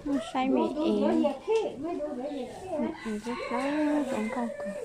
Saib me es, me es dawb dawb zoo nkauj kawg.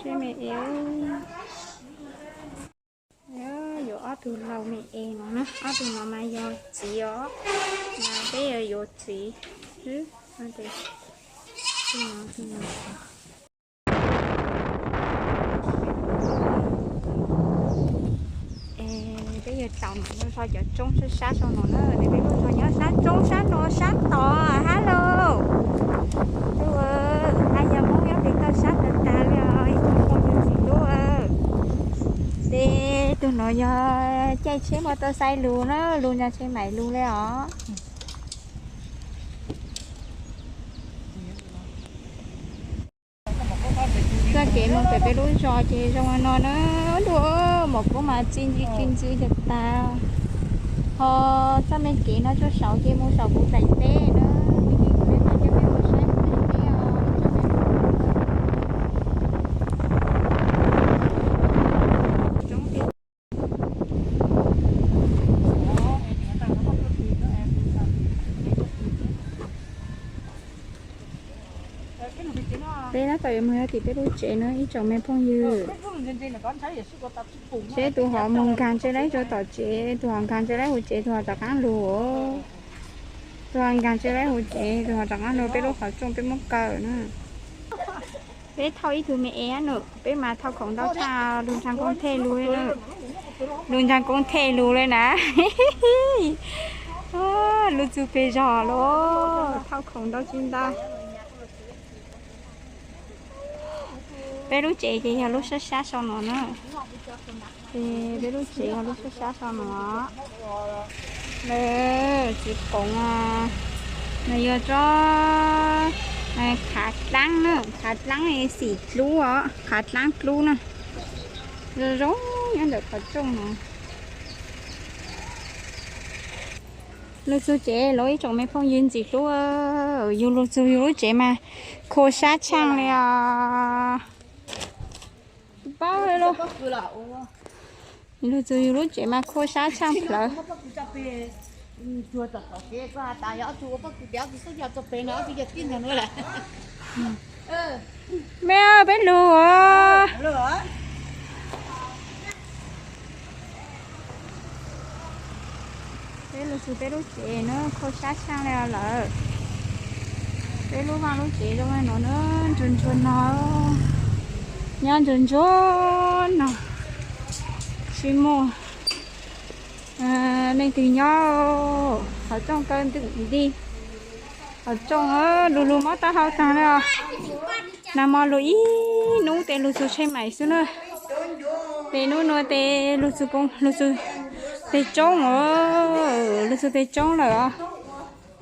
Saib me es, yuav ob tug laus me es no na, ob tug no mas yog txiv os, mas peb yuav yuav txiv xwb. Peb yuav tsaus nws lub zog cov roob sab sab sau no na, peb lub zog nyob sab roob sab no sab tod. Hello, tus hais yog Hmoob nyob pem koj sab tag tag li os, ib tsoom phooj ywg ntxim hlub. Ces tus no yog caij tsheb mos tos xais lus na, lus nyob tsheb maim lus li os. Txoj kev mus pem peb lub zos ces zoo no na, dua mom kub mas txi ntxi txi ntxi tas tas. Ho txoj me kev no tsuas saud ces mus saum kuv daim teb na, peb mas coj peb mus saib kuv daim teb os. Peb tab tom yuav mus rau tim peb lub tsev na ib tsoom me phooj ywg. Seb tus ho mus nkag ntsej laib rau tom tsev, tus ho nkag ntsej laib hauv tsev, tus ho rov qab los. Tus ho nkag ntsej laib hauv tsev, tus ho rov qab los peb lub qhov rooj peb muab kaw na. Peb thauj ib tug me es no, peb mas thauj khoom ntau tshaj, lug ntshaav koob thej lug, lug ntshaav koob thej lug li na. Lug txug peg zog los thauj khoom ntau tsis ntau. Peb lub tsev ces yog lub sab sab sau no na. Ces peb lub tsev yog lub sab sab sau no. Lawv txiv qoov, nws yog tsob khav dlaab na, khav dlaab xim dlub os, khav dlaab dlub na. Zoo zoo nyob ntawm qhov rooj no. Lug txug tsev los ib tsoom me phooj ywg ntxim hlub, yug lug txug yug lub tsev mas khua sab tshaaj li os. Paub lug, lug txug yug lub tsev mas khua sab tshaaj plawv. Me, peb lug os. Peb lug txug peb lub tsev na, khua sab tshaaj li lawm. Peb lub vaaj lub tsev zoo li no na, ntsuag ntsuag no, nyob ntsuag ntsuag no, tsis muaj leej twg nyob. Qhov rooj kaw ntwm nti, qhov rooj lug lug mob taub hau taag li os. Nag mo lug ib nub tes lug txug tsheej maim xwb na. Tes nub nua tes lug txug, lug txug teg tsoob os, lug txug teg tsoob lawm os.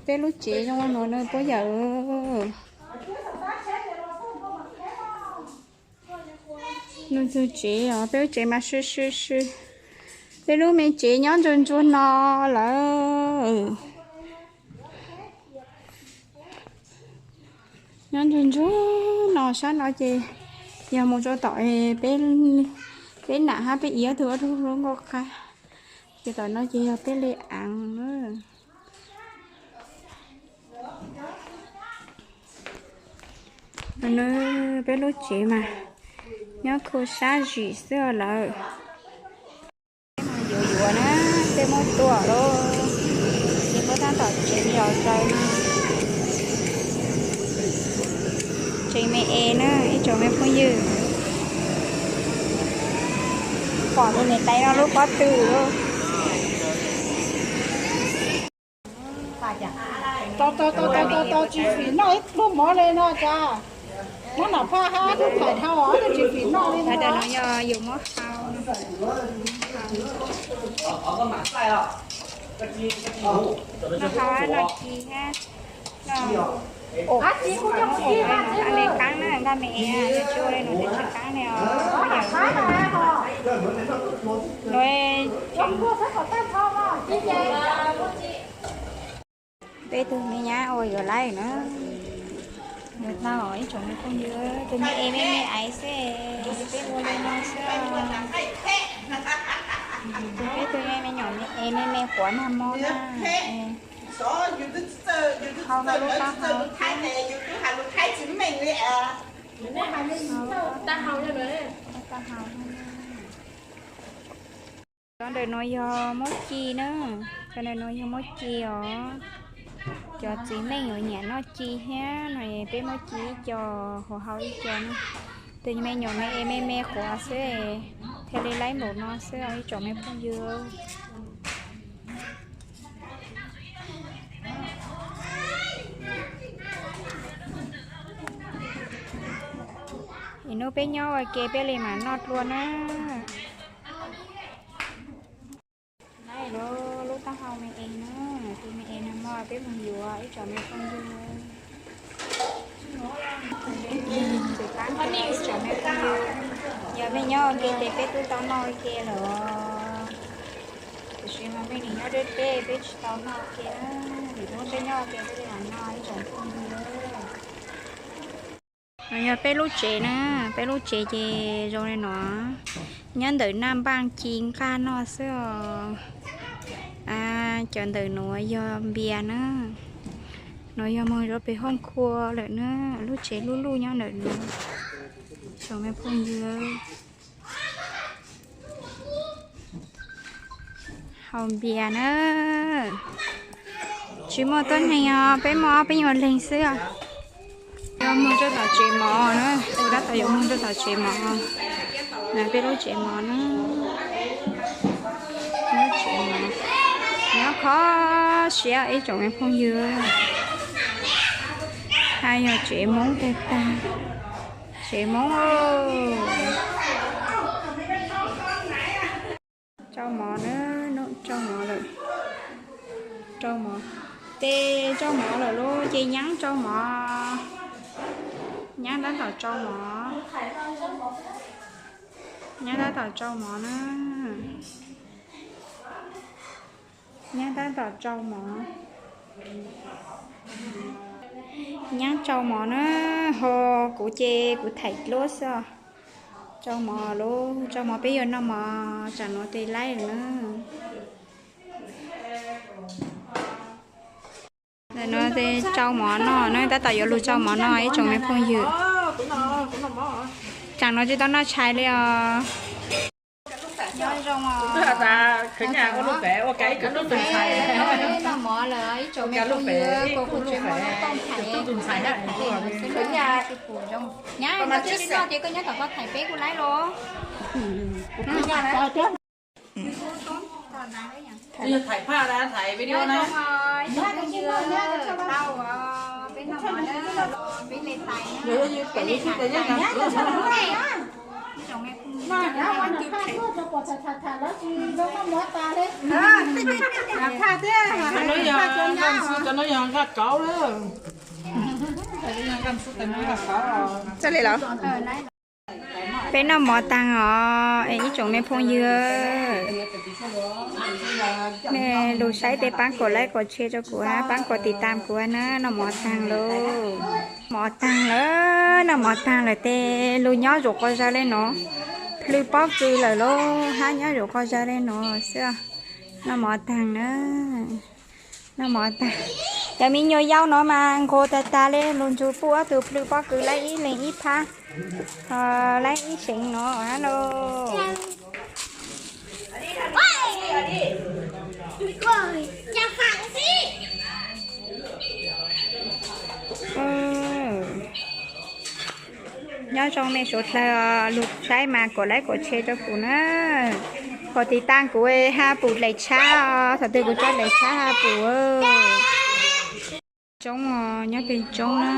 Peb lub tsev zoo li no na puab yawm. Lug txug tsev os, peb lub tsev mas sw sw sw. Peb lub me tsev nyob ntsuag ntsuag no lawm. Nyob ntsuag ntsuag no, sab no ces yog mus rau tom peb nam hab peb iab tug ob tug lub nkauj qab. Ces tom no ces yog peb li aav na. Peb lub tsev mas nyob khua sab zim xwb lawm. Yuav yuav na, tej muab tua lawm, ces muab tab tom tsev yos raws no. Tsev me es na ib tsoom me phooj ywg. Pom tus niam tais no lub pob tw. Tau tau tau tau tau, tsis fim noj ib lub mov li no cas. Muab nom phaj hab lub thais dhau, tsis fim noj li no. Yog yus muab hau, noj hau noj kis hab. Ua li qaab na, nqaj me es yog tsis ua li no twb tsis qaab li os. Peb tug me nyab ua yuav laib na. Yuav tau ib tsoom me phooj ywg, tus me es me me aiv xwb, peb ua li no xwb. Peb tug me me nyuam me es me me quav nag hmo na. Hau lub taub hau thiab. Cov ntawm no yog muab ci na, cov ntawm no yog muab ci os. Cov txiv neej uas nyiam noj ci thiab no peb muab ci ib co, hau hau ib co na. Tus me nyuam me es me me quav xwb, thiaj li laib npaum no xwb os ib tsoom me phooj ywg. Ib hnub peb nyob ua ke peb li mam noj dlua na. Lub taub hau me es na, tus me es nag hmo peb mus yuav ib tsoom me phooj ywg. Ib tsoom me phooj ywg, yog peb nyob ua ke ces peb twb tau noj ua ke lawm. Tiam sis mas peb nim nyob deb deb peb tsis tau noj ua ke na, vim hnub peb nyob ua ke peb li mam noj ib tsoom phooj ywg. No yog peb lub tsev na, peb lub tsev ces zoo li no, nyob ntawm naj npaaj ci nqaj noj xwb os. Cov ntawm nuav yog npias na, nuav yog moog rua pem hooj khua lawm na, lub tsev luj luj nyob ntawm nuav. Tsoom me phooj ywg, haus npias na. Tsis muaj tuab neeg os, peb muaj ob peb nyuag leeg xwb. Yuav moog rua tom tsev mov na, tab tom yuav moog rua tom tsev mov. Peb lub tsev mov na, lub tsev mov nyob kho siab ib tsoom me phooj ywg. Hab yog tsev Moob tag tag, tsev Moob. Tsau mov na, tsau mov lawm. Tsau mov, tes tsau mov lawm lauj, ces nyaab tsau mov. Nyaab tab tom tsau mov, nyaab tab tom tsau mov na. Nyaab tab tom tsau mov, nyaab tsau mov na. Ho kuv ces kuv thaij dluab xwb os. Tsau mov lauj, tsau mov peb yuav noj mov, tsam nuav tes laib lawm na. Ntawm nuav tes tsau mov noj na, tab tom yuav lug tsau mov noj ib tsoom me phooj ywg. Tsam nuav tsis tau noj tshais li os. Noj mov lawm ib tsoom me phooj ywg, kuv tsis muaj lub tooj thaiv, kuv tsis muaj lub tooj thaiv. Nyab, koj tsis noj ces koj nyob tom koj thaiv peb kuj laib los. Cov no yog nqaj kauv lawm. Peb noj mov taag os es ib tsoom me phooj ywg, nej lug saib tes paab kom like kom share rua kuv hab paab kom tiv tam kuv na. Noj mov taag lauj, mov taag lawm, noj mov taag lawm tes lug nyob zuqc quas zawg le nuav, plhws pob kws lawm lauj hab nyob zuqc quas zawg le nuav xwb. Noj mov taag na, noj mov taag. Cov me nyuam yaus no mas nqus tag tag le, lug nrug puj ob tug plhws pob kws laib ib leeg ib phab, laib ib seev no hab lauj. Nyob zoo nej suav dlawg, lug saib mas kom like kom share rua kuv na, kom tiv tam kuv hab pum dlaim tshab os, thaum twg kuv tso dlaim tshab hab pum. Tsoob os, nyob peg tsoob na.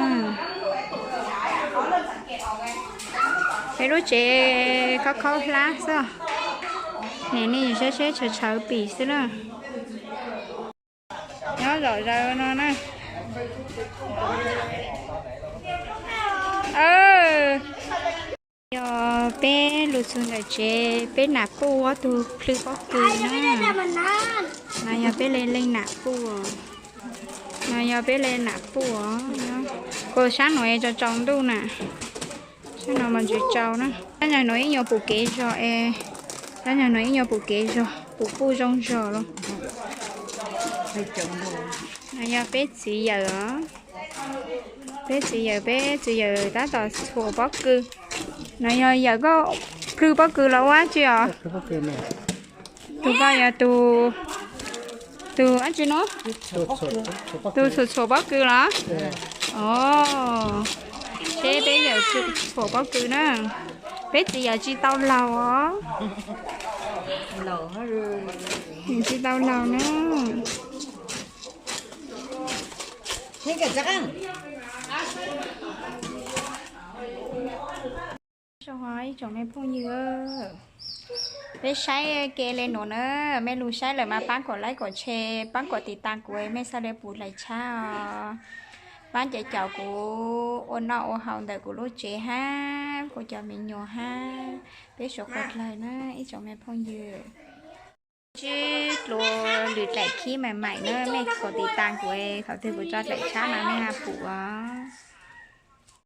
Peb lub tsev khaub khaub hlab xwb, nej saib seb tshawv tshawv pim xwb na. Nyob zom zaws no na. Yog peb lug txug ntawm tsev, peb nam puj ob tug plhw pob kws na. No yog peb le leej nam puj, no yog peb le nam puj os. Kuv sab nuav tsaus tsaus ntuj na, sab no mas ntsws tsaus na. Sab nyag nuav ib nyuag pum kev zog es, sab nyag nuav ib nyuag pum kev zog, pum puj zoo zog lawm. No yog peb txiv yawm os. Peb txiv yawm, peb txiv yawm tab tom txhuam pob kws. No yog yawm koj plhw pob kws los ua dab tsi os? Tus koj yog tus, tus dab tsi no? Tus txhuam txhuam pob kws los? Os, seb peb yawm txhuam pob kws na. Peb txiv yawm tsis tau laug os. Tsis tau laug na. Ib tsoom me phooj ywg, peb saib ke le nuav na, mej lug saib lawm mas paab kuas like kuas share, paab kuas tiv tas kuv, mej xaav le pum hlais tshab os. Paab caum kuv ua noj ua haus ntawm kuv lub tsev hab kuv cov me nyuam hab peb suav qhov dlawg na ib tsoom me phooj ywg. Tsib dlua lwm daim khib mais mais na, mej kuas tiv tas kuv, thaum twg kuv tso daim tshab mas mej hab pum os.